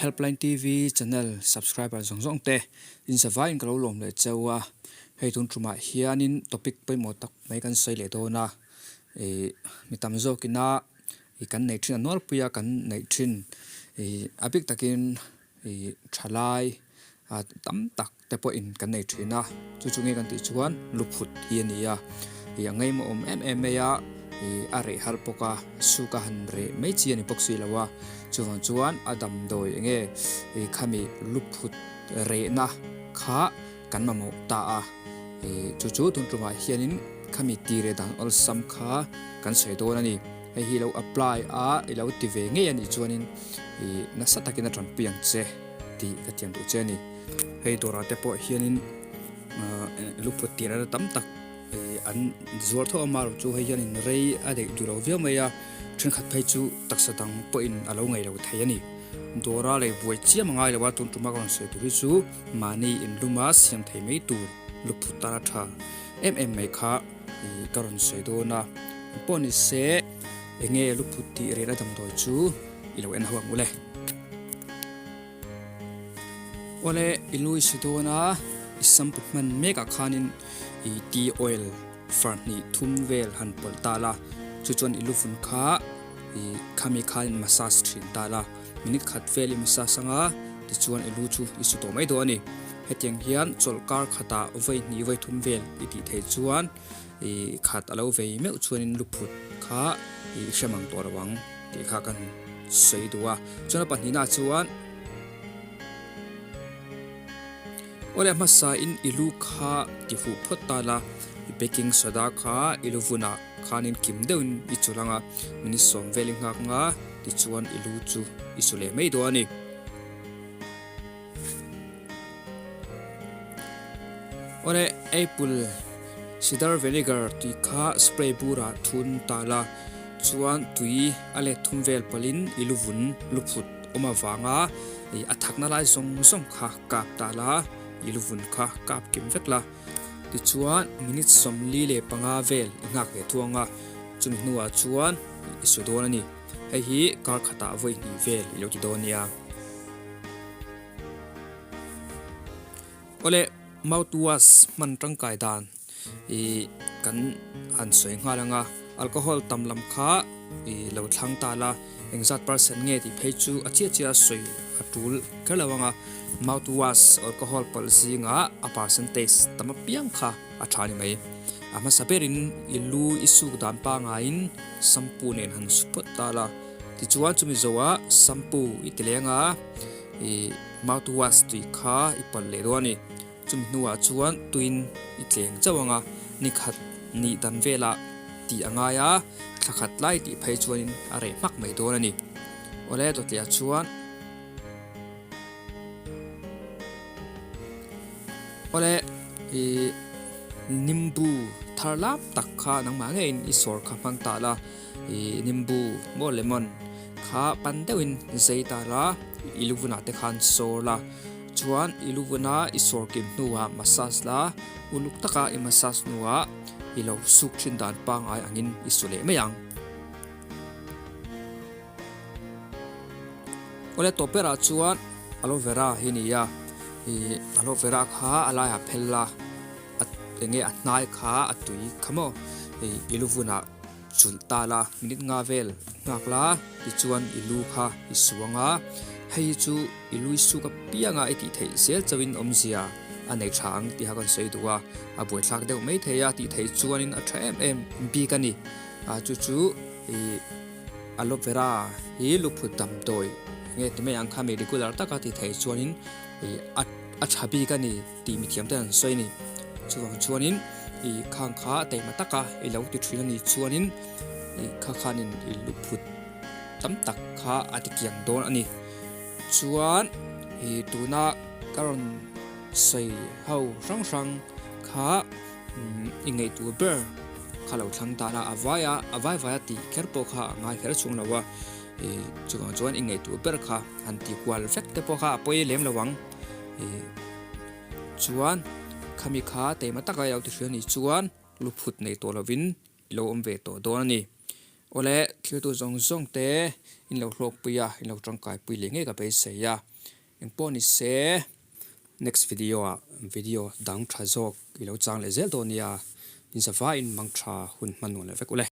Helpline TV channel subscriber zawng zawng te in zavaiin ka lo lawm leh cheu a, hei tun tumah hianin topic pawimawh tak mai kan sawi leh dawn a, ih mi tam zawkina ih kan neih thin a nualpuia kan neih thin ih a bik takin ih thalai ah tam tak te pawhin kan nei thin a, chu chu nge kan tih chuan luphut hi a ni a, ih a ngaimawh awm em em mai a, ih a reh har bawk a, suk a han reh mai chi a ni bawk si lo a, chuvang chuan a damdawi eng nge ih khami luphut rehna kha kan mamawh ta a, ih chu chu tun tumah hianin khami ti reh dan awlsam kha kan sawi dawn a ni, hei hi lo apply a i lo ti ve ngei a nih chuanin ih nasa takin a tanpui ang che tih ka thiam duh che a ni. Hei dawrah te pawh hianin ahh luput tih rel tam tak ih an zuar tho a marawh chu hei hianin rei a daih duh lo viau mai a thenkhat phei chu taksa dang pawhin a lo ngaih lo thei a ni. Dawra lei buai chiam a ngai lo a tun tuma ka rawn sawi tur hi chu mahni inluma siam thei mai tur luput tana tha em em mai kha ih ka rawn sawi dawn a pawh ni se eng nge luput tih rel a damdawi chu i lo en ho ang ule. Awle i lui si dawn a, i sam put hman mek ah khanin i tea oil far hnih thum vel han pawlh ta la, chu chuan i luvun kha i khami khanin massage thin ta la, minute khat vel i massage anga tichuan i lu chu i su tawh mai dawn a ni. Hetiang hian chawlh kar khatah vawi hnih vawi thum vel i tih theih chuan i khat a lo vei meuh chuanin luphut kha i hrem ang tawh lo ang. Tih kha kan sawi duh a, chuan a pahnihna chuan awle hmasa in i lu kha ti huh phawt ta la, i baking soda kha i lu vunah khanin kim deuhin i chulh ang a, minute sawm vel i nghak ang a, tichuan i lu chu i su leh mai dawn a ni. Awle apple cider vinegar tui kha spray burah thun ta la chuan tui a let thum vel pawlhin i lu vun lu phut awm avanga ih a thakna lai zawng zawng kha kap ta la i lu vun kha kap kim vek la tichuan minute 45 vel i nghak ve thuang a chumi hnuah chuan i su dawn a ni. Hei hi kar khatah vawi hnih vel i lo ti dawn nia. Awle mouthwash hman tangkai dan ih kan han sawi nghal ang a, alcohol tam lam kha ih lo thlang ta la, engzat percent nge tih phei chu a chiah chiah a sawi a tul kher lo ang a, mouthwash alcohol pawlh zingah a percentage tam apiang kha a tha a ni mai. A hmasa berin i lu i suk dan pangaiin shampoo nen han su phawt ta la, tichuan chumi zoah shampoo i ti leng a, ih mouthwash tui kha i palh leh dawn a ni. Chumi hnuah chuan tuin i tleng chauh ang a, ni khat nih dan velah tih a ngai a, thla khat lai tih phei chuanin a reh hmak mai dawn a ni. Awle dawtliah chuan. Awle ih nimbu thar lam tak kha nangmah ngeiin i sawr kha hmang ta la ih nimbu maw lemon kha pan deuhin zai ta la i lu vunah te khan sawr la chuan i lu vuna i sawr kim hnuah massage la uluk taka i massage hnuah i lo suk thin dan pangngai angin i su leh mai ang. Awle tawp berah chuan aloe vera hi a ni a, ih aloe vera kha a laiah phel la a eng nge a hnai kha a tui kha maw ih i lu vunah chulh ta la minute nga vel nghak la tichuan i lu kha i suang a, hei hi chu i lui suk apianga i tih theih zel chauhin awmzia a nei tha ang tih kha kan sawi duh a, a buaithlak deuh mai thei a tih theih chuanin a tha em em bik a ni a chu chu ih. Aloe vera hi luphut damdawi nge ti mai ang kha mi regular taka ti thei chuanin ih a a tha bik a ni tih mithiam ten an sawi a ni. Chuvang chuanin ih khang kha taima taka i lo ti thin a nih chuanin ih kha khanin ih luphut tam tak kha a ti kiang dawn a ni. Chuan ih tuna ka rawn sawi ho hrang hrang kha I ngaihtuah ber kha lo thlang ta la, a vai a, a vai vai a tih kher pawh kha a ngai kher chhung lo a, ih chuvang chuan i ngaihtuah ber kha han ti kual vek te pawh kha a pawi lem lo ang, ih chuan khami kha teima taka i lo ti hria a nih chuan luphut nei tawh lovin i lo awm ve tawh dawn a ni. Awle, thiltu zawng zawng te in lo hlawkpui a, in lo tangkaipui leh ngei ka beisei a. Engpawh ni se, next video ah video dang tha zawk i lo chang leh zel dawn nia. Inzavaiin mang tha hun hman nuam leh vek ule.